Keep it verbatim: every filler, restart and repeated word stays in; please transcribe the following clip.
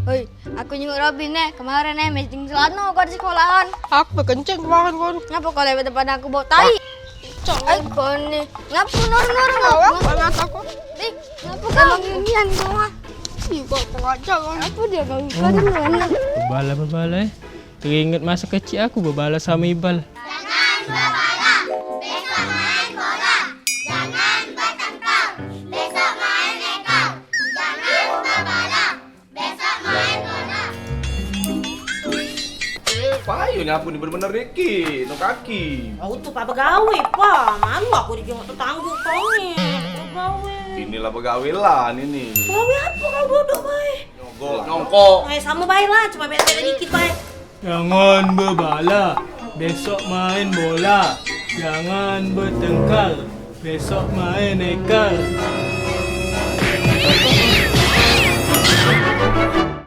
Hoi, aku nyenguk Robin ne, kemaren ne meeting celano kau di sekolahan. Aku bekencing kemaren kau. Ngapo kau lewat depan aku bau tai? Ai kau ni, ngapo nur-nur kau? Ngapo mata kau? Dik, ngapo kau? Emang inian kau ah. Ih, kau pengajar kau. Apa dia kau? Kau dulu anak. Bebala, bebala eh. Teringet masa kecik aku bebala samo Ibal. Jangan bebala, besok main bola. Jangan bertengkar, besok main ekar. Jangan bebala, besok main bola. Payu nyapu ni bener-bener dikit, no kaki. Aku tu pa begawe, pa. Malu aku dijenguk tetanggo kau ni. Begawe. Inilah begawe lah, ini. Begawe apa kau duduk bae? Nyogok, nyongkok. Eh, samo bae lah, cuma bete dikit bae. Jangan bebala, besok main bola. Jangan bertengkar, besok main ekar.